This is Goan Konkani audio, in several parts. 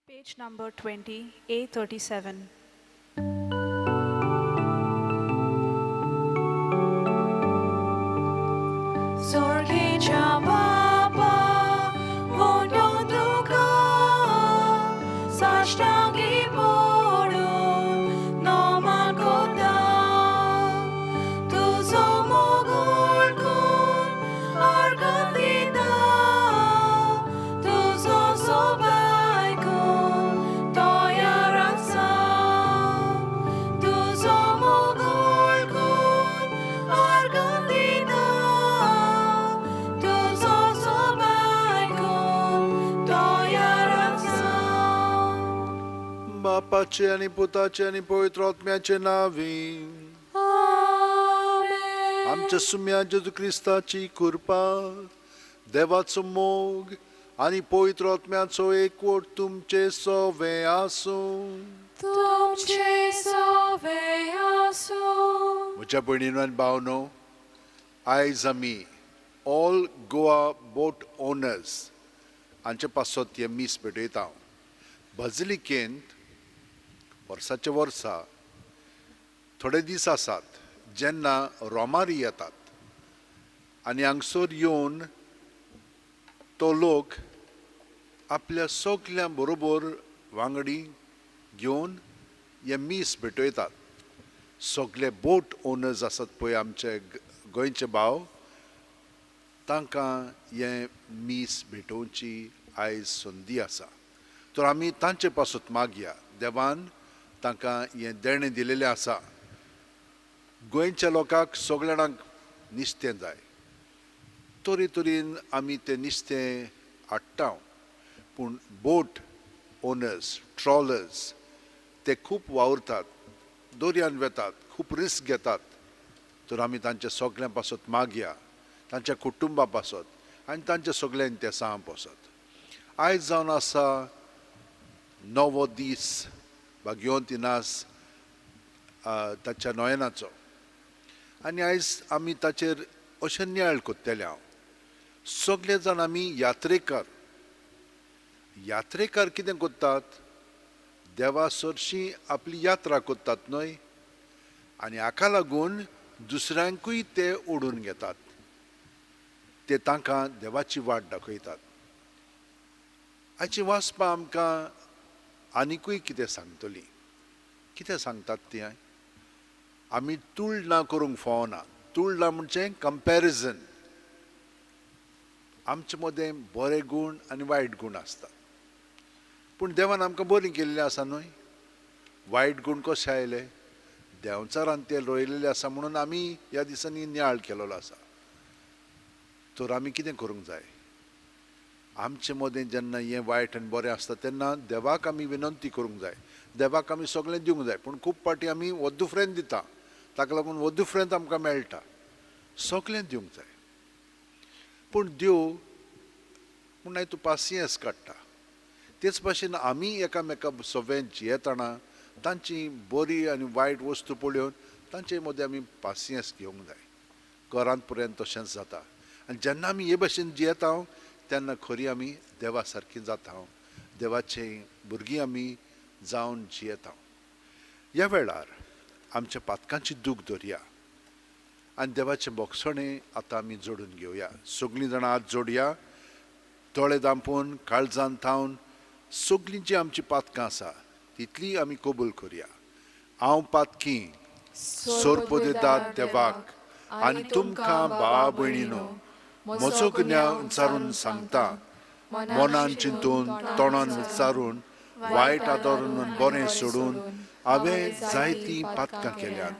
Page number 20, A37. Sorgicha Baba, Vondoduka, Sashtangi Podu, Noman Kota, Tuzo Mogul Kun, Argandita, Tuzo Sobai Kun, Toya Rasa, Tuzo Mogul Kun, Argandita, Tuzo Sobai Kun, Toya Rasa. बापाचे आनी पुताचे आनी पवित्र आत्म्याचे नांवी. Amen. आमच्या सुम्या जेजू क्रिस्ताची कृपा, देवाचो मोग आनी पवित्र आत्म्याचो एकवट तुमचे सवे आसूं. तुमचे सवे आसूं. म्हज्या भयणीनो आनी भावनो, आयज आमी ऑल गोवा बोट ओनर्स हांचे पासत हें मीस भेटयता. बजलिकेंत वर्साच्या वर्सा थोडे दीस आसात जेन्ना रोमारी येतात आनी हांगसर येवन तो लोक आपल्या सगल्यां बरोबर वांगडी घेवन हें मीस भेटयतात. सगले बोट ओनर्स आसात पळय, आमचे गोंयचे भाव, तांकां हें मीस भेटोवची आयज संदी आसा. तर आमी तांचे पासत मागया, देवान तांकां हें देणें दिलेलें आसा. गोंयच्या लोकांक सगल्या जाणांक निस्तें जाय, तरे तरेन आमी तें निस्तें हाडटा, पूण बोट ओनर्स, ट्रॉलर्स ते खूब वावुरतात, दर्यान वेतात, खूब रिस्क घेतात. तर आमी तांच्या सगल्यां पासत मागया, तांच्या कुटुंबा पासत आनी तांच्या सगल्या इंतेसां पासत. आयज जावन आसा नवो दीस भाग्यवंत इनास ताच्या नयनाचो आनी आयज आमी ताचेर अशें नियाळ कोत्तले. हांव सगळे जाण आमी यात्रेकार. यात्रेकार कितें करतात? देवा सरशी आपली यात्रा करतात न्हय, आनी हाका लागून दुसऱ्यांकूय ते ओडून घेतात, ते तांकां देवाची वाट दाखयतात. हाची वाचपां आमकां आनिकूय कितें सांगतली. कितें सांगतात ती? आमी तुळना करूंक फावना. तुळना म्हणजे कंपॅरिजन. आमचे मदें बरे गूण आनी वायट गूण आसतात, पूण देवान आमकां बरीं केल्लीं आसा न्हय. वायट गूण कशे आयले? देंवचारान ते रोयलेले आसा म्हणून आमी ह्या दिसांनी नियाळ केलेलो आसा. तर आमी कितें करूंक जाय? आमचे मदें जेन्ना हें वायट आनी बरें आसता तेन्ना देवाक आमी विनंती करूंक जाय, देवाक आमी सगळें दिवंक जाय. पूण खूब फावटी आमी वद्दुफ्रेंत दिता, ताका लागून वद्दुफ्रेंत आमकां मेळटा. सगळें दिवंक जाय, पूण देव पूण तूं पासियेंस काडटा. तेच भाशेन आमी एकामेका सगळें जियेतना तांची बरी आनी वायट वस्तू पळोवन तांचे मदें आमी पासियेंस घेवंक जाय. घरांत पर्यंत तशेंच जाता. आनी जेन्ना आमी हे भाशेन जियेता तेन्ना खरी आमी देवा सारकी जाता, देवाचे भुरगीं आमी जावन जियेता. ह्या वेळार आमच्या पातकांची दूख धरया आनी देवाचें बोगसणें आतां आमी जोडून घेवया. सगळीं जाणां हात जोडया, दोळे दांपून काळजान थावन सगळीं जी आमची पातकां आसा तितली आमी कबूल करया. हांव पातकी सोरपोदेदाद देवाक आनी तुमकां भाव भयणीनो म्हजो गुन्यांव विचारून सांगता. मनान चिंतून तोंडान विचारून वायट आदरून बरें सोडून हांवें जायतीं पातकां केल्यात.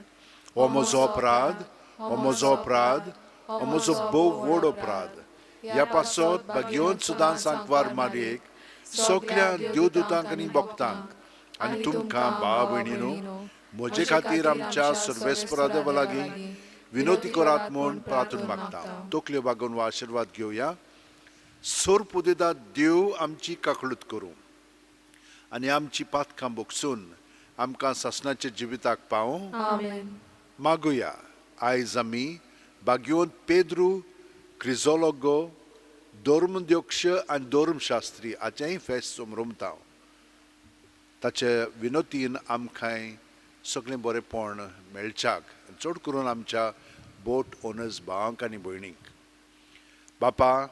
हो म्हजो अपराध, हो म्हजो अपराध, हो म्हजो भोव व्हड अपराध. ह्या पासत भाग्यवंत सुद्दां सांकवार मारयेक, सगल्या देवदूतांक आनी भक्तांक आनी तुमकां भाव भयणीनो म्हजे खातीर आमच्या सर्वेस्परा देवा लागीं विनोती करात म्हूण प्रार्थना मागता. तकल्यो बागोवन हो आशिर्वाद घेवया. सोरपुदेदा देव आमची काकळूत करूं आनी आमची पातकां बोगसून आमकां सासणाच्या जिविताक पावूं. मागुया. आयज आमी भाग्यवंत पेद्रू क्रिजोलोगो, धर्मध्यक्ष आनी धर्मशास्त्री हाचेंय फेस्त समरमता. ताचे विनोतीन आमकांय सगळें बरेंपण मेळच्याक, चड करून आमच्या बोट ओनर्स भावांक आनी भयणींक। बापा,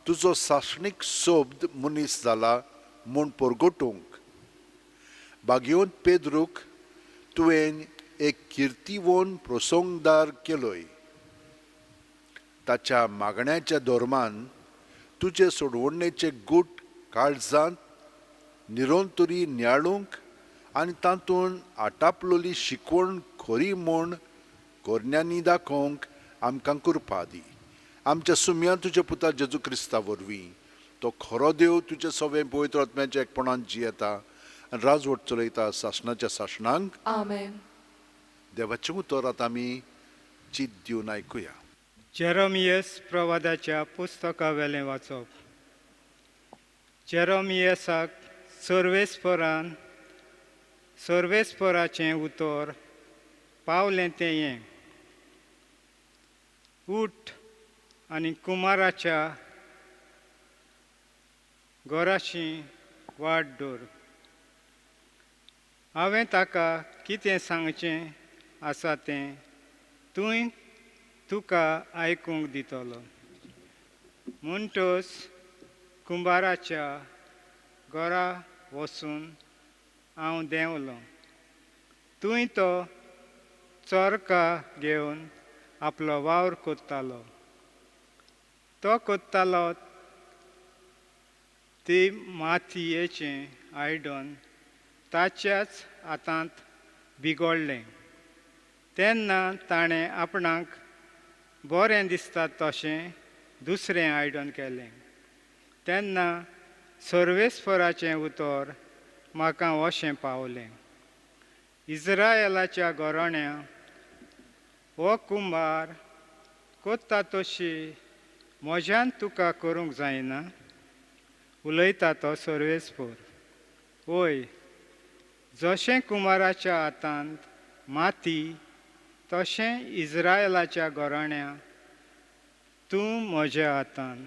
तुजो सासणीक शब्द मनीस जाला म्हूण परगटूंक बागेवन पेद्रूक तुवें एक किर्तीवन प्रसंगदार केलोय। ताच्या मागण्याच्या धर्मान तुजे सोडवणेचे गूट काळजांत निरंतरी नियाळूंक आनी तातूंत आटापलोली शिकवण खरी म्हूण कोरण्यांनी दाखोवंक आमकां कृपा दी। आमच्या सुम्या तुज्या पुता जेजू क्रिस्ता वरवीं, तो खरो देव तुज्या सवें पवित्र आत्म्याच्या एकपणान जियेता आनी राजवट चलयता सासणाच्या सासणांक। आमेन। देवाचें उतर आतां आमी चित दिवन आयकुया। जेरोमियस प्रवादाच्या पुस्तका वेलें वाचप। जेरोमियसाक सर्वेस्परान सर्वेस्पराचें उतर पावलें तें हें, उठ आनी कुमाराच्या घराशी वाट दवर। हांवें ताका कितें सांगचें आसा तें तूं तुका आयकूंक दितलो। म्हणटच कुंबाराच्या घरा वचून हांव देंवलो। थंय तो चरखा घेवन आपलो वावर करतालो। तो करतालो ती मातयेचें आयदन ताच्याच हातांत बिगडलें। तेन्ना ताणें आपणाक बरें दिसता तशें दुसरें आयदन केलें। तेन्ना सर्वेस्पराचें उतर म्हाका अशें पावलें, इस्रायलाच्या घराण्या हो कुंबार कोत्ता तशी म्हज्यान तुका करूंक जायना, उलयता तो सर्वेस्पर। वय, जशें कुमाराच्या हातांत माती तशें इस्रायलाच्या घराण्या तूं म्हज्या हातान।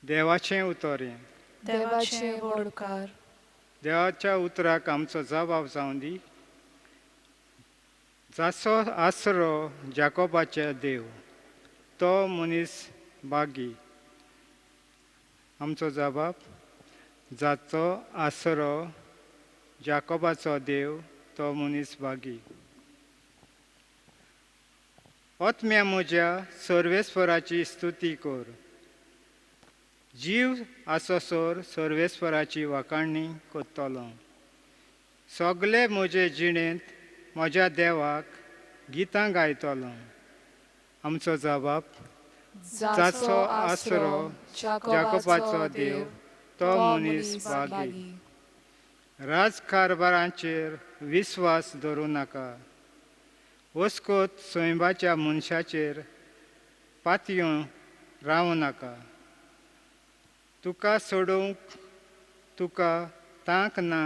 देवाचें उतर हें। देवाचें व्हडकार। देवाच्या उतराक आमचो जबाब जावं दी। जाचो आसरो जाकोबाचे देव तो मनीस बागी। आमचो जबाब, जाचो आसरो जाकोबाचो देव तो मनीस बागी। आत्म्या म्हज्या सर्वेस्पराची स्तुती कर। जीव आसोसर सर्वेस्पराची वाखाणणी करतलो। सगळे म्हजे जिणेंत म्हज्या देवाक गितां गायतलो। आमचो जबाब, जाचो आसरो जाकोबाचो देव तो मनीस बागी। राजकारभारांचेर विस्वास दवरूं नाका, वस्कोत सैंबाच्या मनशाचेर पातयेवन रावं नाका। तुका सोडोवंक तुका तांक ना।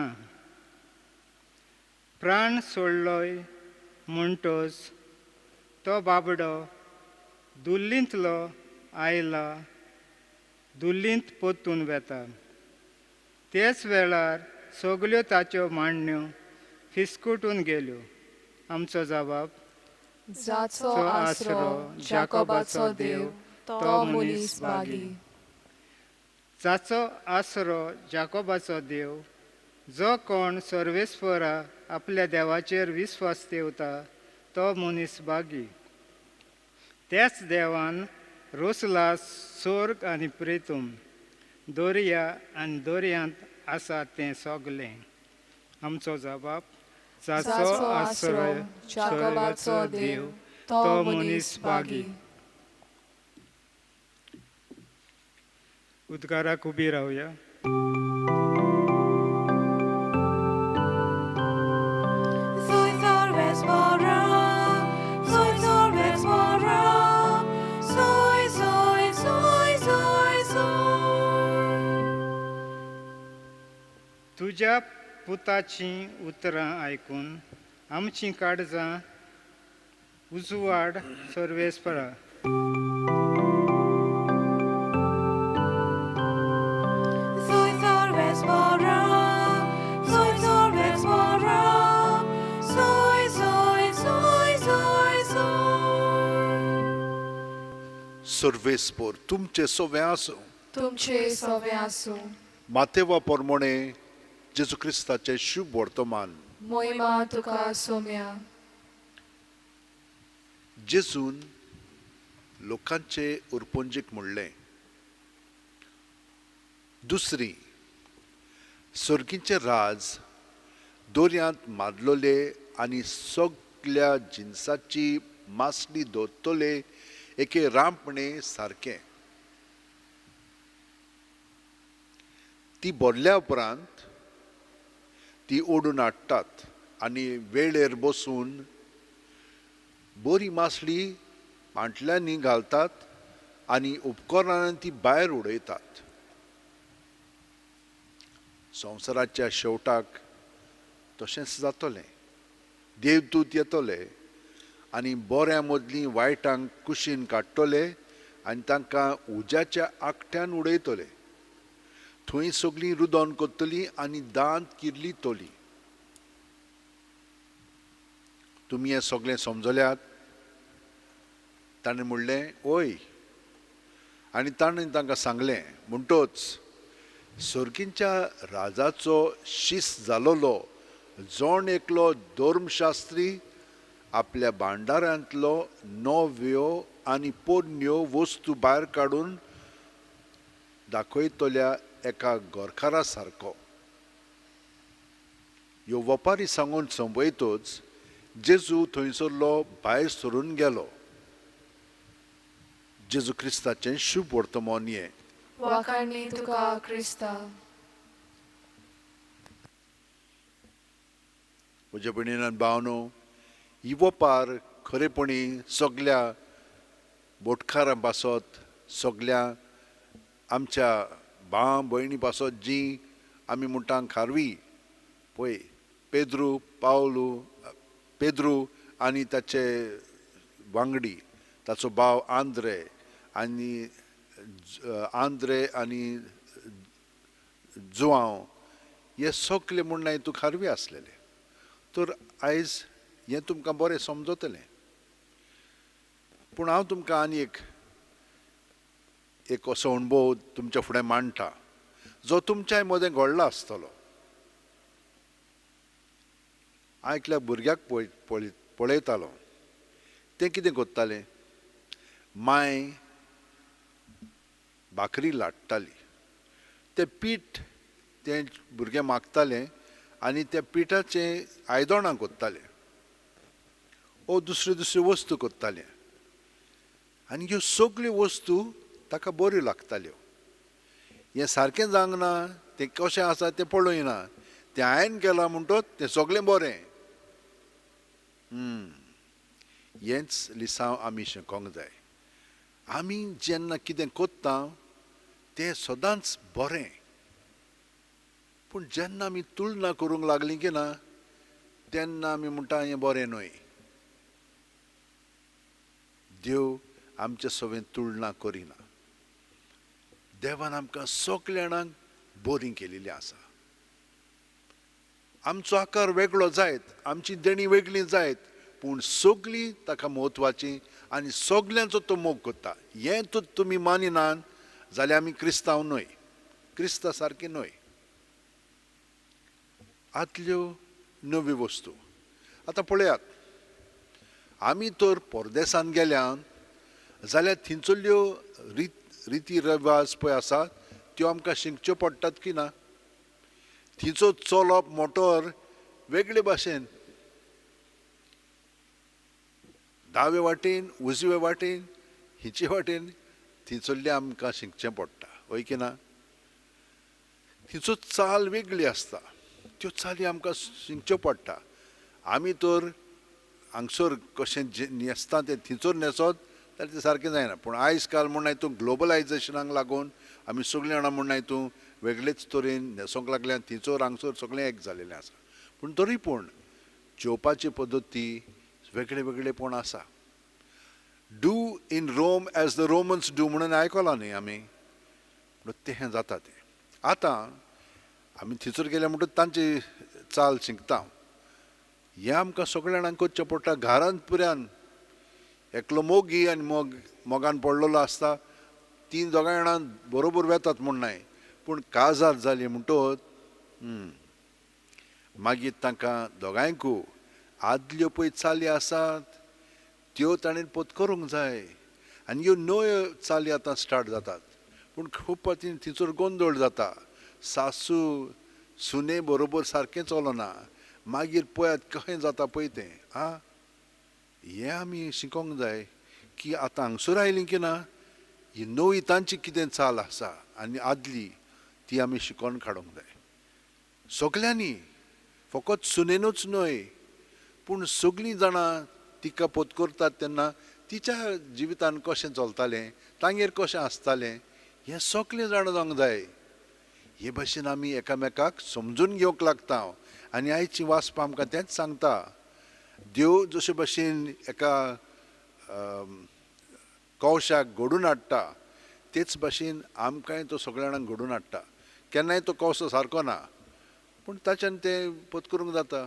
प्राण सोडलोय म्हणटच तो बाबडो दुल्लींतलो आयला, दुल्लींत परतून वेता। तेच वेळार सगल्यो ताच्यो मांडण्यो फिसकुटून गेल्यो। आमचो जबाब, जाचो आसरो जाकोबाचो देव तो मनीस बागी। जाचो आसरो जाकोबाचो देव, जो कोण सर्वेस्परा आपल्या देवाचेर विस्वास ठेवता तो मनीस बागी। त्याच देवान रोसला स्वर्ग आनी प्रेतूम, दर्या आनी दर्यांत आसा तें सगलें। आमचो जबाब, जाचो आसरो जाकोबाचो देव तो मनीस बागी। उद्गाराक उबी रावया। तुज्या पुताचीं उतरां आयकून आमचीं काळजां उजवाड सर्वेस्परा। सर्वेस्पोर तुमचे सवें आसूं. तुमचे सवे आसूं. मातेवा पोरमोणे जेजू क्रिस्ताचें शुभ वर्तमान. मोहिमा तुका सोम्या. जेजून लोकांचे उरपुंजीक म्हणलें, दुसरी सर्गीचें राज दर्यांत मारलोले आनी सगल्या जिनसाची मासली दवरतले एके रांपणे सारकें. ती भरल्या उपरांत ती ओडून हाडटात आनी वेळेर बसून बरी मासली पांटल्यांनी घालतात आनी उपकरणान ती भायर उडयतात. संवसाराच्या शेवटाक तशेंच जातलें. देवदूत येतले आनी बऱ्या मदलीं वायटांक कुशीन काडटले आनी तांकां उज्याच्या आकट्यान उडयतले. थंय सगळीं रुदन करतलीं आनी दांत किर्लितली. तुमी हें सगळें समजल्यात? ताणें म्हणलें, ओय. आनी ताणें तांकां सांगलें, म्हणटोच सर्गींच्या राजाचो शीस जालोलो जण एकलो धर्मशास्त्री आपल्या भांडारांतलो नव्यो आनी पोरण्यो वस्तू भायर काडून दाखयतल्या एका गोरकारा सारको. ह्यो वपारी सांगून संपयतच जेजू थंयसरलो भायर सरून गेलो. जेजू क्रिस्ताचें शुभ वर्तमान हें. वाखाणणी तुका क्रिस्ता. म्हज्या भयणीन भावनो, ही वपार खरेपणी सगल्या बोटकारां पासत, सगल्या आमच्या भाव भयणी पासत जी आमी म्हणटा खारवी, पळय पेद्रू पावलू, पेद्रू आनी ताचे वांगडी, ताचो भाव आंद्रे आनी आंद्रे आनी जुआंव, हे सगळे म्हणल्यार तूं खारवी आसलेले. तर आयज हें तुमकां बरें समजतलें. पूण हांव तुमकां आनी एक एक असो अणभव तुमच्या फुडें मांडटा जो तुमच्याय मदें घडला आसतलो. हांव एकल्या भुरग्याक पळयतालो. तें कितें करतालें, मांय भाकरी लाट्टाली. तें पीठ तें भुरगें मागतालें आनी त्या पिठाचें आयदनां करतालें ओ दुसऱ्यो दुसऱ्यो वस्तू करतालें आनी ह्यो सगल्यो वस्तू ताका बऱ्यो लागताल्यो. हें सारकें जावंक ना, तें कशें आसा तें पळयना, तें हांवें केलां म्हणटच तें सगळें बरें. हेंच लिसांव आमी शिकोंक जाय. आमी जेन्ना कितें करता तें सदांच बरें, पूण जेन्ना आमी तुलना करूंक लागली की ना तेन्ना आमी म्हणटा हें बरें न्हय. देव आमचे सवें तुलना करिना. देवान आमकां सगल्या जाणांक बरीं केलेली आसा. आमचो आकार वेगळो जायत, आमची देणी वेगळी जायत, पूण सगळीं ताका म्हत्वाची आनी सगल्यांचो तो मोग करता. हें तुमी मानिनात जाल्यार आमी क्रिस्तांव न्हय, क्रिस्ता सारकी न्हय. आतल्यो नव्यो वस्तू आतां पळयात. आमी तर परदेसान गेल्यान जाल्यार थंयसरल्यो रिती रिवाज पळय आसात त्यो आमकां शिकच्यो पडटात की ना. थंयचो चलप मोटर वेगळे भाशेन, दावे वाटेन उजवे वाटेन हिचे वाटेन थंयसरलें आमकां शिकचें पडटा, हय की ना. थंयचो चाल वेगळी आसता, त्यो चाली आमकां शिकच्यो पडटा. आमी तर हांगसर कशें न्हेसता तें थंयसर न्हेसत जाल्यार तें सारकें जायना. पूण आयज काल म्हण तूं ग्लोबलायजेशनाक लागून आमी सगळीं जाणां म्हण तूं वेगळेच तरेन न्हेसोंक लागल्या. थंयसर हांगसर सगळें एक जालेलें आसा. पूण तरी पूण जेवपाची पद्दती वेगळे वेगळेपण आसा. Do in Rome as the Romans do म्हणून आयकलां न्ही आमी, म्हणून तें जाता तें. आतां आमी थंयसर गेल्या म्हणटच तांची चाल शिकता. हें आमकां सगळ्या जाणांक करचें पडटा. घरांत पुऱ्यान एकलो मोगी आनी मोग मोगान पडलेलो आसता, तीं दोगांय जाणां बरोबर वेतात म्हूण न्हय, पूण काजार जाली म्हणटच मागीर तांकां दोगांयकू आदल्यो पळय चाली आसात त्यो ताणें पोत करूंक जाय आनी ह्यो नव्यो चाली आतां स्टार्ट जातात. पूण खूब फावटी थंयसर गोंदळ जाता, सासू सुने बरोबर सारकें चलना, मागीर पळयात कशें जाता पळय तें. आं, हें आमी शिकोंक जाय की आतां हांगसर आयलीं की ना ही नवी तांची कितें चाल आसा आनी आदली ती आमी शिकोवन काडूंक जाय सगल्यांनी, फकत सुनेनूच न्हय पूण सगळीं जाणां तिका पोत करतात तेन्ना तिच्या जिवितान कशें चलतालें, तांगेर कशें आसतालें, हें सगळें जाणां जावंक जाय. हे भाशेन आमी एकामेकाक समजून घेवंक लागता आनी आयची वाचपा आमकां तेंच सांगता. देव जशे भाशेन एका कवशाक घडून हाडटा तेच भाशेन आमकांय तो सगळ्या जाणांक घडून हाडटा. केन्नाय तो कवसो सारको ना पूण ताच्यान तें पोत करूंक जाता,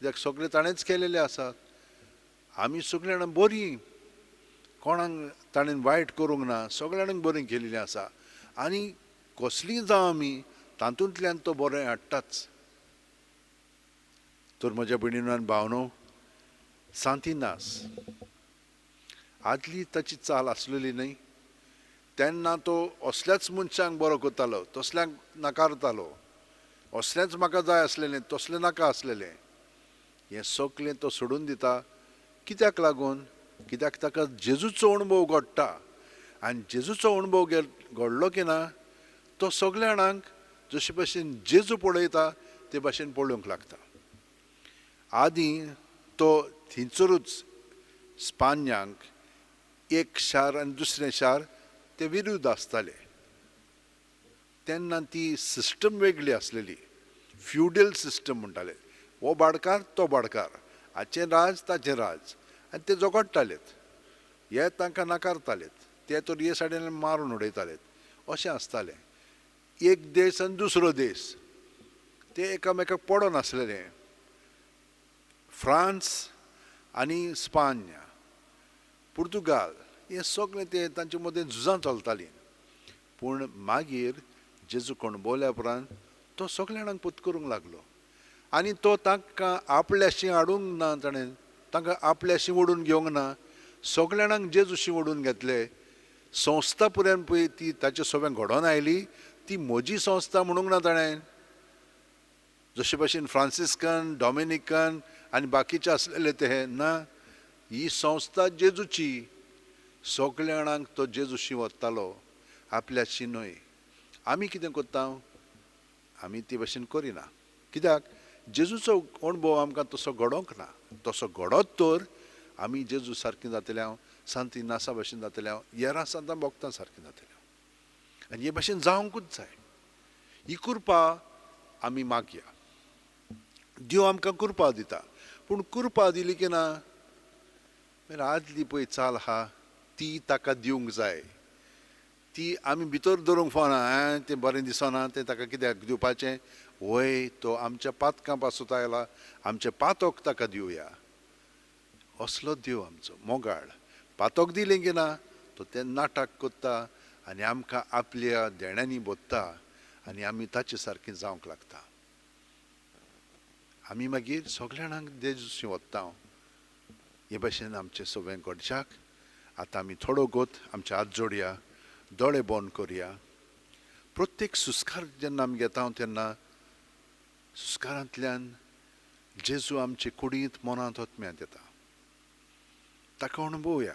कित्याक सगळें ताणेंच केलेलें आसात. आमी सगळीं जाणां बरीं, कोणाक ताणें वायट करूंक ना, सगळ्या जाणांक बरीं केलेलीं आसा आनी कसलीं जावं आमी तातूंतल्यान तो बरें हाडटाच. तर म्हज्या भयणीनो आनी भावनो, सांतिनास आदली ताची चाल आसलेली न्हय, तेन्ना तो असल्याच मनशांक बरो करतालो, तसल्यांक नाकारतालो, असलेंच म्हाका जाय आसलेलें तसलें नाका आसलेलें, हें सगळें तो सोडून दिता. कित्याक लागून? कित्याक ताका जेजूचो अणभव घडटा आनी जेजूचो अणभव घडलो की ना तो सगळ्या जाणांक जशे भाशेन जेजू पळयता ते भाशेन पळोवंक लागता. आदीं तो थंयसरूच स्पान्यांक एक शार आनी दुसरें शार ते विरुद्ध आसताले, तेन्ना ती सिस्टम वेगळी आसलेली, फ्युडल सिस्टम म्हणटाले, हो भाडकार तो भाडकार, हाचें राज ताचें राज, आनी ते झगडटालेत, हे तांकां नाकारतालेत, ते तर हे सायडीन मारून उडयतालेत, अशें आसतालें. एक देश आनी दुसरो देश ते एकामेकाक पडोन आसलेले. फ्रांस आनी स्पान्या, पुर्तुगाल, हें सगळें ते तांचे मदें झुजां चलतालीं. पूण मागीर जेजू कोण बोल्या उपरांत तो सगळ्या जाणांक पोत करूंक लागलो आनी तो तांकां आपल्याशी हाडूंक ना, ताणें तांकां आपल्याशी ओडून घेवंक ना, सगळ्या जाणांक जेजूशी ओडून घेतले. संस्था पर्यंत पळय ती ताचे सगळ्यांक घडोवन आयली, ती म्हजी संस्था म्हणूंक ना ताणें. जशे भाशेन फ्रांसिस्कन, डॉमिनिकन आनी बाकीचे आसलेले ते ना, ही संस्था जेजूची, सगळ्या जाणांक तो जेजूशी वतालो, आपल्याशी न्हय. आमी कितें करता? आमी ते भाशेन करिना, कित्याक जेजूचो अणभव आमकां तसो घडोवंक ना. तसो घडत तर आमी जेजू सारकें जातले हांव, सांती नासा भाशेन जातले हांव, येरा सांतां भोगतां सारकें जातले हांव, आनी हे भाशेन जावंकूच जाय. ही कृपा आमी मागया, देव आमकां कृपा दिता, पूण कृपा दिली की ना मागीर आदली पळय चाल आहा ती ताका दिवंक जाय, ती आमी भितर दवरूंक फावना. तें बरें दिसना, तें ताका कित्याक दिवपाचें? वय तो आमच्या पातकां पासून आयला, आमचें पातक ताका दिवया. असलो देव आमचो मोगाळ. पातक दिलें की ना तो तें नाटक करता आनी आमकां आपल्या देण्यांनी बोत्ता आनी आमी ताचे सारकें जावंक लागता. आमी मागीर सगळ्या जाणांक जेजूशी वता. हे भाशेन आमचें सगळें घडच्याक आतां आमी थोडो गोत आमचे हात जोडया, दोळे बंद करया. प्रत्येक सुस्कार जेन्ना आमी घेता तेन्ना सुस्कारांतल्यान जेजू आमचे कुडींत मनांत आत्म्यांत येता, ताका अणभवया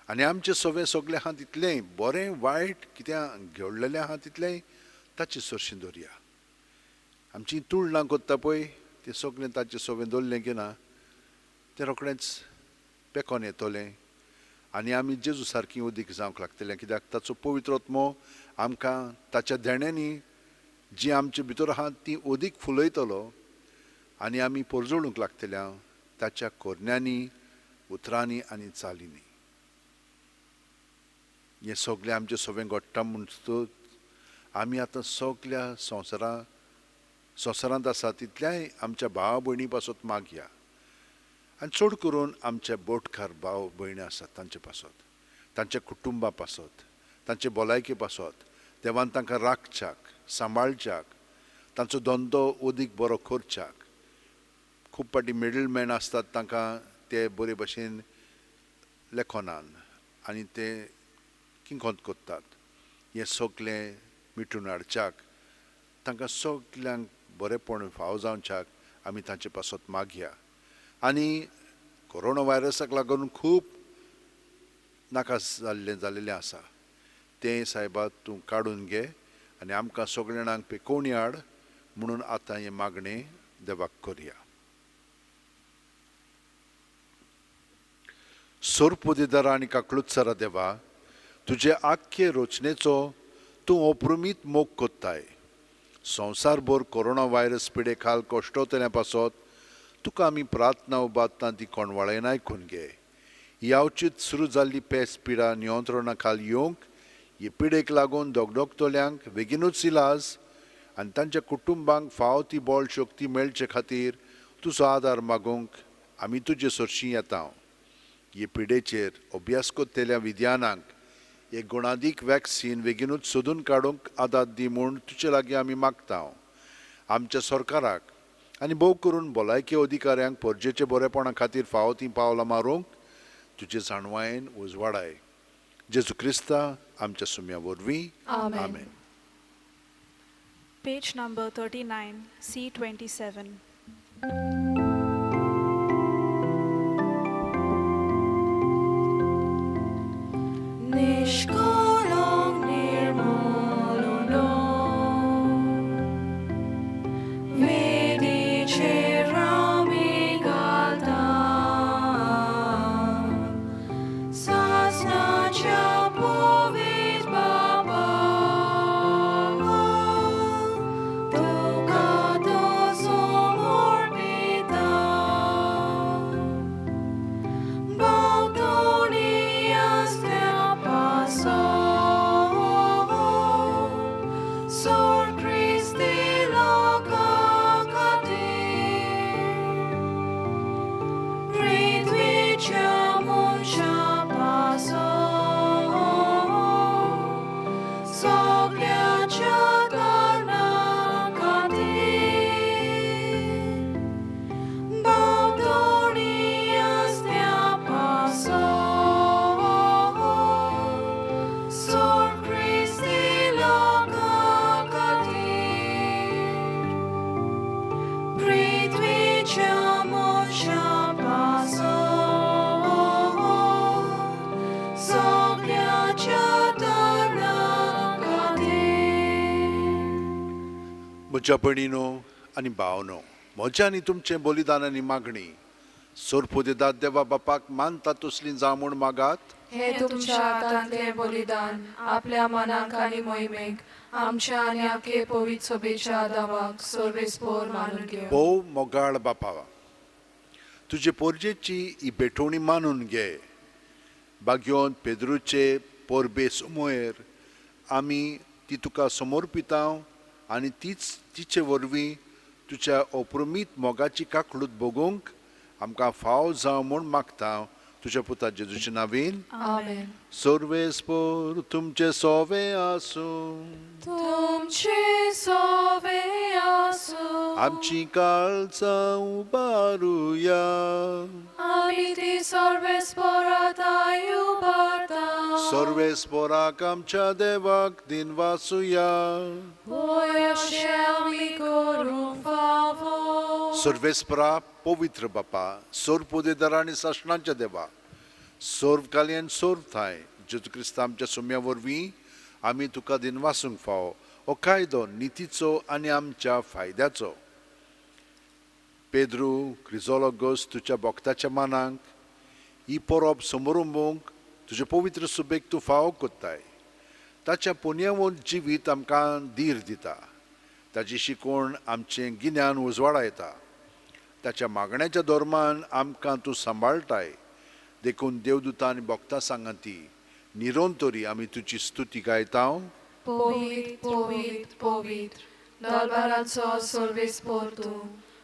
आनी आमचें सगळें सगळें आहा तितलेंय बरें वायट कितें घडलेलें आहा तितलेंय ताचे सरशीं दवरया. आमची तुळणा करता पळय तें सगळें ताचें सगळें दवरलें की ना तें रोखडेंच पेकोन येतलें आनी आमी जेजू सारकी उदीक जावंक लागतलें, कित्याक ताचो पवित्र आत्मो आमकां ताच्या देण्यांनी जी आमचे भितर आहा ती अदीक फुलयतलो आनी आमी परजळूंक लागतले ताच्या कोरण्यांनी, उतरांनी आनी चालींनी. हें सगळें आमचें सगळें घडटा म्हणटकच आमी आतां सगल्या संवसारांत आसा तितल्याय आमच्या भावा भयणी पासत मागया. आनी चड करून आमचे बोटकार भाव भयणी आसात तांचे पासत, तांच्या कुटुंबा पासत, तांचे भलायके पासत देवान तांकां राखच्याक, सांबाळच्याक, तांचो धंदो अदीक बरो करच्याक. खूब फावटी मिडलमॅन आसतात, तांकां ते बरे भशेन लेखनान आनी ते किंकोत करतात. हें सगलें मिटून हाडच्याक, तांकां सगल्यांक बरेंपण फावो जावच्याक आमी तांचे पासत मागया. आनी कोरोना व्हायरसाक लागून खूब नाका जाल्लें जालेलें आसा, तें सायबा तूं काडून घे आनी आमकां सगळे जाणांक पेकोवणी हाड म्हणून आतां हें मागणें देवाक करया. सोरपोदेदारा आनी काकळुत्सरा देवा, तुजे आख्खे रचनेचो तूं अप्रमीत मोग कोत्ताय. संवसारभर कोरोना व्हायरस पिडे खाल कश्टोतल्या पासत तुका आमी प्रार्थना उबारता ती कोणवाळेन आयकून घे. ही अवचीत सुरू जाल्ली पेस पिडा नियंत्रणा खाल येवंक, हे पिडेक लागून दगदगतल्यांक बेगीनूच इलाज आनी तांच्या कुटुंबांक फावो ती बळ शक्ती मेळचे खातीर तुजो आदार मागूंक आमी तुजे सरशीं येता. हे पिडेचेर अभ्यास करतल्या विज्ञानांक एक गुणादीक वॅक्सीन बेगीनूच सोदून काडूंक आदार दी म्हूण तुजे लागीं आमी मागता. आमच्या सरकाराक आनी भोव करून भलायकी अधिकाऱ्यांक परजेचे बरेपणा खातीर फावो तीं पावलां मारूंक तुजे जाणवायेन उजवाडाय. जेजू क्रिस्ता आमच्या सुम्या वरवीं, आमेन. Page number 39, C27. निष्कलंक निर्मल वेदीचेर आमी घालता, सासणाच्या पवित्र बाबा तुका तो समर्पिता. भोंवतणी आसल्या पासो सोड क्रिस्ती लोकां खातीर, पृथ्वीच्या मनशां पासो सगळ्याच्या कारणां खातीर, भोंवतणी आसल्या पासो सोड क्रिस्ती लोकां खातीर, पृथ्वीच्या मनशां पासो सगळ्याच्या कारणां खातीर. म्हज्या भयणीनो आनी भावनो, म्हज्या आनी तुमचें बलिदान आनी मागणी सोरपोदेदाद देवा बापाक मानता तसली जावं म्हूण मागात. हे तुमच्या हातांतलें बलिदान आपल्या मनाक आनी मोहिमेक आमच्या आनी आखे पवित्र सभेच्या दावाक सर्वेस्पोर मानून घेवं. भोव मोगाळ बापा, तुजे पोरजेची ही भेटवणी मानून घे. बागयोन पेद्रूचे पोरबे समोर आमी ती तुका समर्पिता आनी तीच तिचे वरवीं तुज्या अप्रमीत मोगाची काकळूत भोगूंक आमकां फाव जावं म्हूण मागता. तुज्या पुता जेजूचे नावीन, आमेन. सर्वेस्पोर तुमचे सोवे आसूं. तुमचे सोवे आसूं. आमची काळजां उबारुया. आमी ती सर्वेस्पोराताय उबारता. सर्वेस्पोराक आमच्या देवाक दिनवासुया. होय अशें आमी करूंक फावो. सर्वेस्परा पवित्र बापा, सोरपोदेदारा आनी सासणाच्या देवा, सर्व कालयन सर्व थांय जेजू क्रिस्ता आमच्या सुम्या वरवीं आमी तुका दिनवासूंक फावो. हो कायदो नितीचो आनी आमच्या फायद्याचो. पेद्रू क्रिजोलोगोस तुज्या भक्ताच्या मानांक ही परब समरुंबूंक तुजे पवित्र सुबेक तूं फावो कोत्ताय. ताच्या पुनयवंत जिवीत आमकां धीर दिता. ताची शिकवण आमचें गिन्यान उजवाडायता. ताच्या मागण्याच्या धर्मान आमकां तूं सांबाळटाय. देखून देवदूतां आनी भक्तां सांगाती निरंतरी आमी तुजी स्तुती गायता. पवित्र पवित्र पवित्र दरबाराचो सर्वेस्पोर तूं,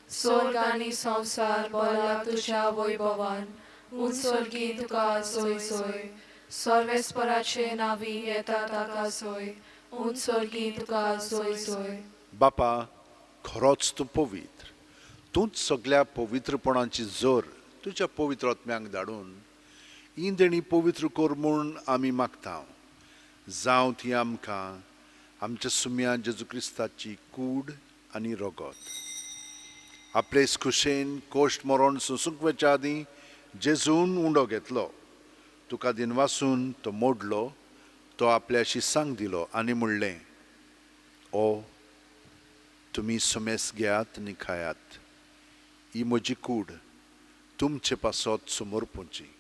स्वर्ग आनी संवसार भरला तुज्या वैभवान, उंच स्वर्गी तुका जय जय। सर्वेस्पराचे नांवी येता ताका जय, उंच स्वर्गी तुका जय जय। बापा, खरोच तूं पवित्र, तूंच सगल्या पवित्रपणाची जोर तुज्या पवित्र आत्म्यांक धाडून ही देणी पवित्र कर म्हूण आमी मागता। जावं ती आमकां आमच्या सुम्या जेजू क्रिस्ताची कूड आनी रगत। आपले खुशेन कोश्ट मरण सोंसूंक वचच्या आदीं जेजून उंडो घेतलो, तुका दिनवासून तो मोडलो, तो आपल्याशी सांग दिलो आनी म्हणलें, ओ तुमी सुमेस घेयात आनी खायात, ही म्हजी कूड तुमचे पासत समर्पूची।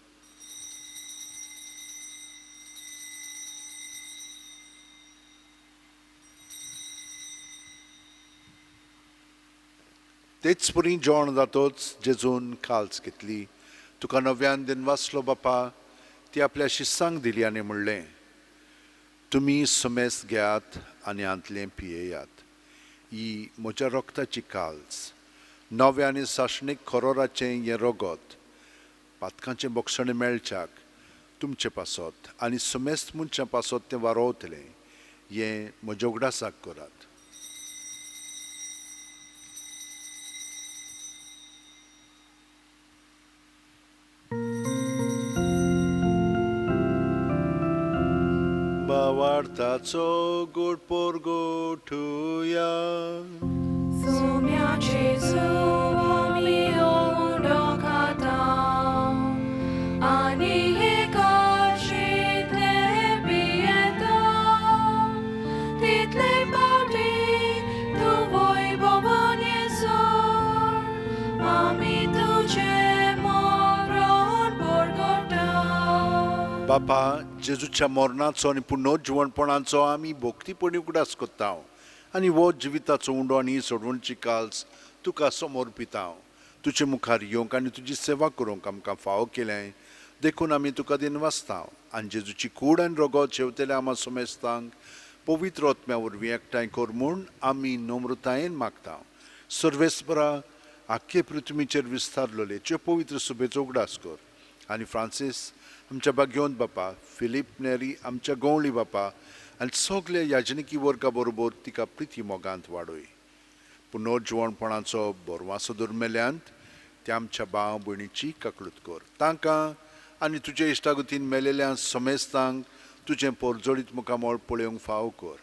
तेच परी जेवण जातोच जेजून काल्स घेतली, तुका नव्यान दिनवासलो बापा, ती आपल्या शिस्सांक दिली आनी म्हणलें, तुमी सुमेस घेयात आनी हांतलें पियेयात, ही म्हज्या रक्ताची काल्स, नव्या आनी सासणीक खरोराचें हें रगत पातकांचें बक्षणें मेळच्याक तुमचे पासत आनी सुमेस्त मनशां पासत तें वारोवतलें, हें म्हज्या उगडासाक करात। भावार्थाचो गोड पोरगोठुया। सुम्या जेजू आमी उंडो खाता आनी हे काशींतले पियेता, तितले फावटी तूं वैभवान येसर आमी तुजें मरण परगटा। बापा, जेजूच्या मरणाचो आनी पुनर्जिवणपणाचो आमी भक्तीपणी उगडास करता आनी हो जिविताचो उंडो आनी सोडवणची काल्स तुका समर्पिता। तुजे मुखार येवंक आनी तुजी सेवा करूंक आमकां फावो केलें देखून आमी तुका दिनवासता आनी जेजूची कूड आनी रगत शेवतेल्या आमा समेस्तांक पवित्र आत्म्या वरवीं एकठांय कर म्हूण आमी नम्रतायेन मागता। सर्वेस्परा, आख्खे पृथ्वीचेर विस्तारलेले ज्यो पवित्र सुबेचो उगडास कर आनी फ्रांसीस आमच्या बागयोन बापा, फिलीप नेरी आमच्या गवळी बापा आनी सगल्या याजनिकी वर्गा बरोबर तिका प्रिती मोगांत वाडय। पुनर्जिवणपणाचो बोरवासो दुर्मेल्यांत त्या आमच्या भाव भयणीची काकळूत कर, तांकां आनी तुजे इश्टागतीन मेलेल्या समेस्तांक तुजें पोरजोडीत मुखामळ पळोवंक फावो कर।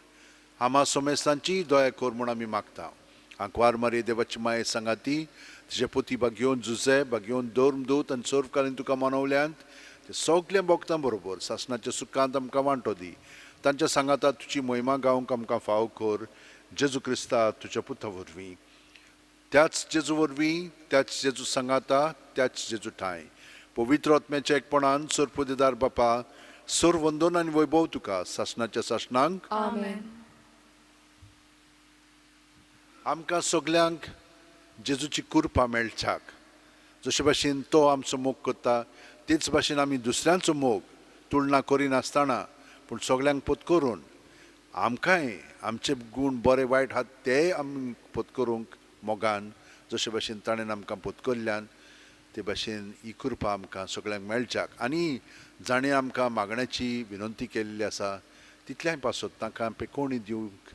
आमा समेस्तांची दया कर म्हूण आमी मागता। आंकवार मारी देवाची माये सांगाती तुजे पोती बागयोन जुजे बागयोन धर्मदूत आनी सर्वकालीन तुका मनवल्यांत ते सगल्या भक्तां बरोबर सासणाच्या सुखांत आमकां वांटो दी। तांच्या सांगाता तुजी मोहिमा गावंक आमकां फावो कर, जेजू क्रिस्ता तुज्या पुता वरवीं, त्याच जेजू वरवीं, त्याच जेजू सांगाता, त्याच जेजू ठांय पवित्र आत्म्याच्या एकपणान सरपुदेदार बापा, सर वंदन आनी वैभव तुका सासणाच्या सासणांक। आमेन। आमकां सगल्यांक जेजूची कृपा मेळच्याक जशे भाशेन तो आमचो मोग करता तेच भाशेन आमी दुसऱ्यांचो मोग तुलना करिनासतना पूण सगल्यांक पोत करून आमकांय आमचे गूण बरे वायट आहात तेय आमी पोत करूंक मोगान जशे भाशेन ताणें आमकां पोत केल्ल्यान ते भाशेन ही कृपा आमकां सगल्यांक मेळच्याक आनी जाणें आमकां मागण्याची विनंती केल्ली आसा तितल्याय पासत तांकां पेकोवणी दिवंक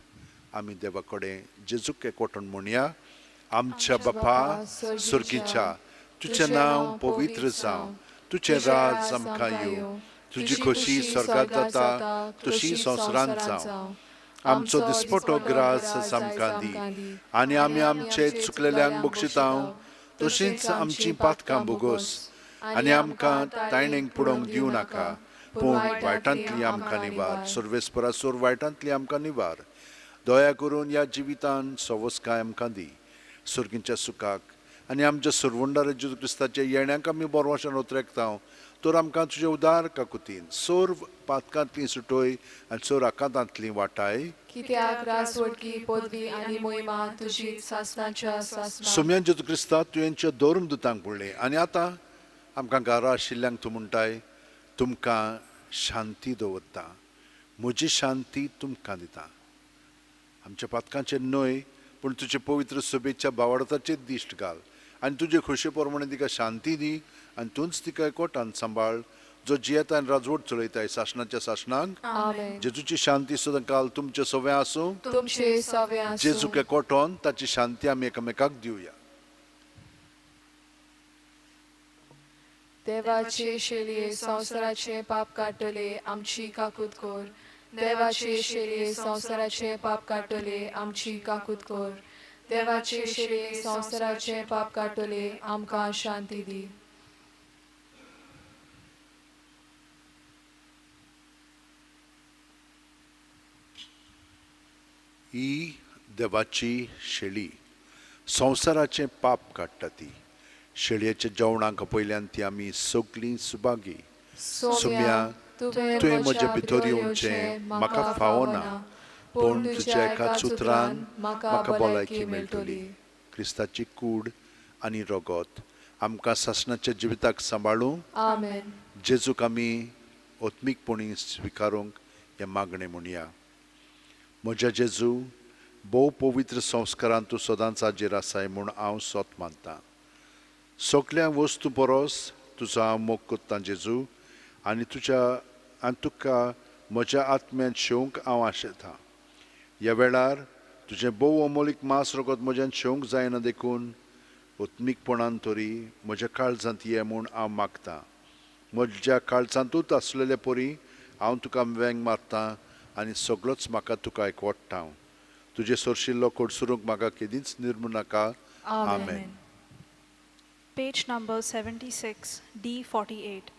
आमी देवा कडेन जेजूक एकवटून म्हणया। आमच्या बापा सुर्गीच्या, तुजें नांव पवित्र जावं, तुजें राज आमकां येवं, तुजी खोशी स्वर्गांत जाता तशी संवसारांत जावं। आमचो दिसपटो ग्रास आमकां दी आनी आमी आमचे चुकलेल्यांक बक्षिता तशींच आमची पातकां भोगोस आनी आमकां तायणेक पुडोवंक दिवं नाका, पूण वायटांतली आमकां निवार, सर्वेस्परा सोर वायटांतली आमकां निवार। दया करून ह्या जिवितान सवसकाय आमकां दी, सुर्गींच्या सुखाक आनी आमच्या सुरवंडार जेजू क्रिस्ताच्या येण्याक आमी बरवाशान उतरेकता तर आमकां तुजे उदार काकुतीन सर्व पातकांतली सुटोय आनी सर्व आकांतांतली वाटाय। कित्याक राजवटकी पदवी आनी मोहिमा तुजी सासणाच्या सासणाक। सोम्यान जेजू क्रिस्ता तुवेंच्या धर्मदुतांक म्हणलें आनी आतां आमकां घरा आशिल्ल्यांक तूं म्हणटाय, तुमकां शांती दवरता, म्हजी शांती तुमकां दिता। आमच्या पातकांचेर न्हय पूण तुजे पवित्र सभेच्या भावार्थाचेर दिश्ट घाल आनी तुजे खोशे प्रमाणे तिका शांती दी आनी तूंच तिका एकवटान सांबाळ, जो जियेता आनी राजवट चलयताय सासणाच्या सासणाक. आमेन. जेजूची शांती सदां काल तुमचे सवें आसूं. तुमचे सवे आसूं. जेजूक एकवटोन ताची शांती आमी एकामेकाक दिवया. देवाचे शेलये संवसाराचे पाप काडटले आमची काकूत कर. देवाचे शेलये संवसाराचे पाप काडटले आमची काकूत कर. देवाचे शेलये संवसाराचे पाप काडटले आमकां शांती दी. ही देवाची शेळी संवसाराचें पाप काडटा. ती शेळयेच्या जेवणाक पयल्यान ती आमी सगळीं सुभागी. सोम्या, तुवें म्हज्या भितर येवचें म्हाका फावना, पूण तुज्या एकाच उतरान म्हाका भलायकी मेळटली. क्रिस्ताची कूड आनी रगत आमकां सासणाच्या जिविताक सांबाळूंक. आमेन. जेजूक आमी आत्मीकपणी स्विकारूंक हें मागणें म्हणया. म्हज्या जेजू, भोव पवित्र संस्कारान तूं सदांच हाजीर आसाय म्हूण हांव सोत मानतां. सगल्या वस्तू परस तुजो हांव मोग कोत्तां जेजू, आनी तुज्या आनी तुका म्हज्या आत्म्यान शेवंक हांव आशेतां. ह्या वेळार तुजें भोव अमोलीक मांस रगत म्हज्यान शेवंक जायना, देखून आत्मीकपणान तरी म्हज्या काळजांत ये म्हूण हांव मागतां. म्हज्या काळजांतूच आसलेले परी हांव तुका वेंग मारतां आनी सगळोच म्हाका तुका एकवट्टा. तुजें सोरशिल्लो कोडसुरूंक म्हाका केदींच निर्मू नाका. आमेन. Page number 76, D48.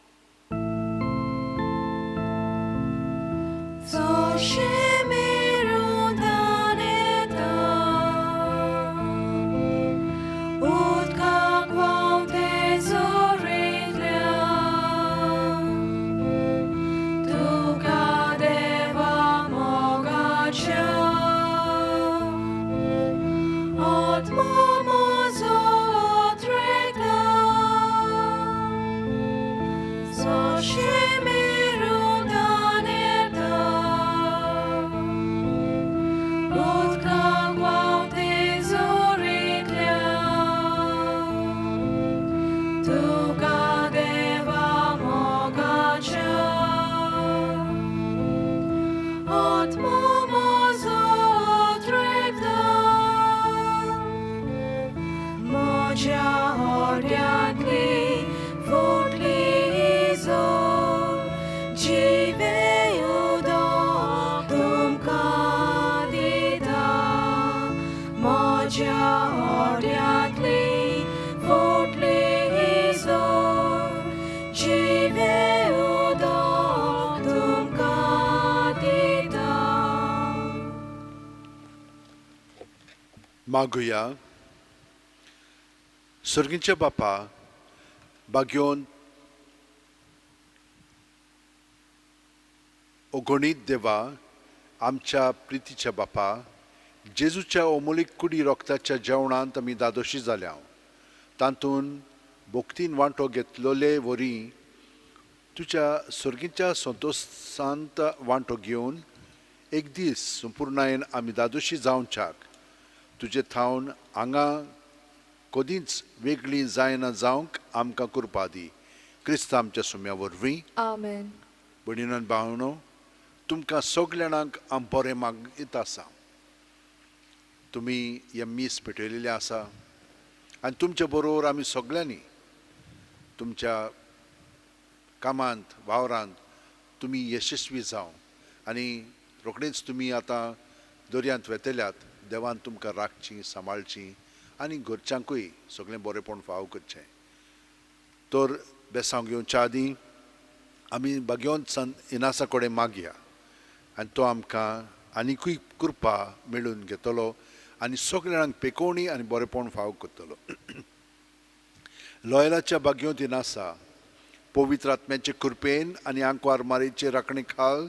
मागुया. सर्गीच्या बापा, बागयोन अगणीत देवा, आमच्या प्रितीच्या बापा, जेजूच्या अमोलीक कुडी रोगताच्या जेवणांत आमी दादोशी जाल्या. तातूंत भक्तीन वांटो घेतलेले वरी तुज्या सर्गीच्या संतोशांत वांटो घेवन एक दीस संपुर्णायेन आमी दादोशी जावच्याक तुजे थावन हांगा कदींच वेगळी जायना जावंक आमकां कृपा दी. क्रिस्त आमच्या सुम्या वरवीं. आमेन. भयणीन भावनो, तुमकां सगळ्यांक हांव बरें मागीत आसा. तुमी हें मीस पेटयलेलें आसा आनी तुमचे बरोबर आमी सगळ्यांनी तुमच्या कामांत वावरांत तुमी यशस्वी जावं आनी रोखडेच तुमी आतां दर्यांत वेतल्यात. देवान तुमकां राखची, सांबाळची आनी घरच्यांकूय सगळें बरेंपण फाव करचें. तर बेसांव घेवच्या आदीं आमी बागेवन सन इनासा कडेन मागया आनी तो आमकां आनिकूय कृपा मेळून घेतलो आनी सगळ्या जाणांक पेकोवणी आनी बरेंपण फाव करतलो. लॉयलाच्या बागेवंत इनासा, पवित्र आत्म्याचे कृपेन आनी आंकवार मारीचे राखणे खाल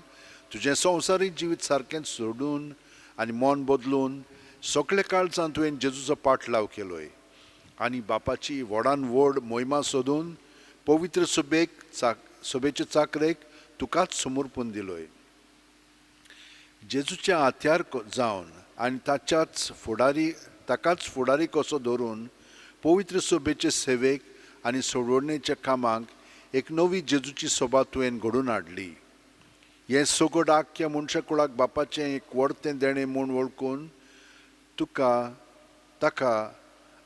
तुजें संवसारीक जिवीत सारकें सोडून आनी मन बदलून सगळे काळजान तुवें जेजूचो पाटलाव केलोय आनी बापाची व्हडान व्हड मोहिमा सोदून पवित्र सभेक सभेचे चाकरेक तुकाच समर्पून दिलोय. जेजूच्या हात्यार जावन आनी ताच्याच फुडारी ताकाच फुडारी कसो धरून पवित्र सभेचे सेवेक आनी सोडवणेच्या कामाक एक नवी जेजूची सभा तुवें घडोवन हाडली. हें सगट आख्ख्या मनशाकुळाक बापाचें एक व्हडतें देणें म्हूण वळखून तुका ताका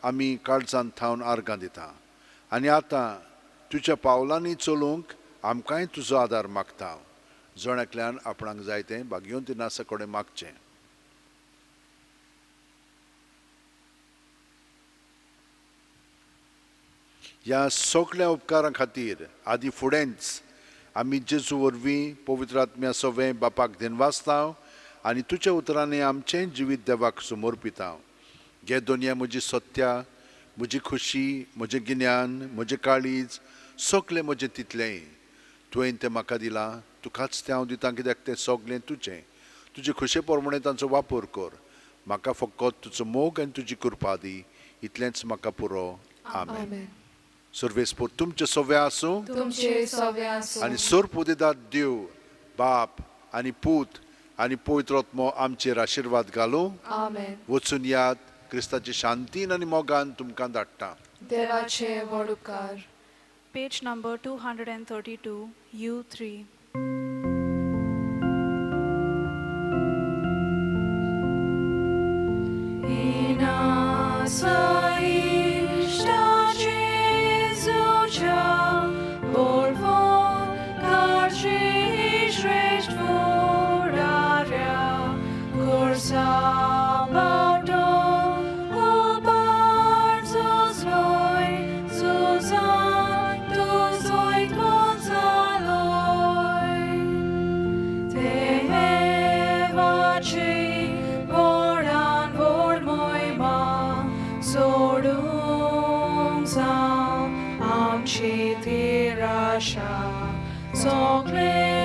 आमी काळजांत थावन आर्गां दिता आनी आतां तुज्या पावलांनी चलूंक आमकांय तुजो आदार मागता. जण एकल्यान आपणाक जाय तें भाग्यवंती नासा कडेन मागचें. ह्या सगळ्या उपकारां खातीर आदी फुडेंच आमी जेजू वरवीं पवित्र आत्म्या सवें बापाक दिनवासता आनी तुज्या उतरांनी आमचें जिवीत देवाक समर्पिता. घे दोनया म्हजी सत्या, म्हजी खुशी, म्हजें गिन्यान, म्हजें काळीज, सगळें म्हजें तितलेंय तुवें तें म्हाका दिलां, तुकाच तें हांव दितां, कित्याक तें सगळें तुजें. तुजे खुशे प्रमाणें तांचो वापर कर. म्हाका फकत तुजो मोग आनी तुजी कृपा दी, इतलेंच म्हाका पुरो. आमेन. सर्वेस्पोर तुमचें सवें आसूं तुमचे सवें आसूं आनी सर्व देव बाप आनी पूत आनी पवित्र आत्मो आमचेर आशिर्वाद घालूं. आमेन. वचून याद क्रिस्ताचे शांतीन आनी मोगान तुमकां धाडटा. देवाचे व्हड उपकार. Page number 232, U3. So clear.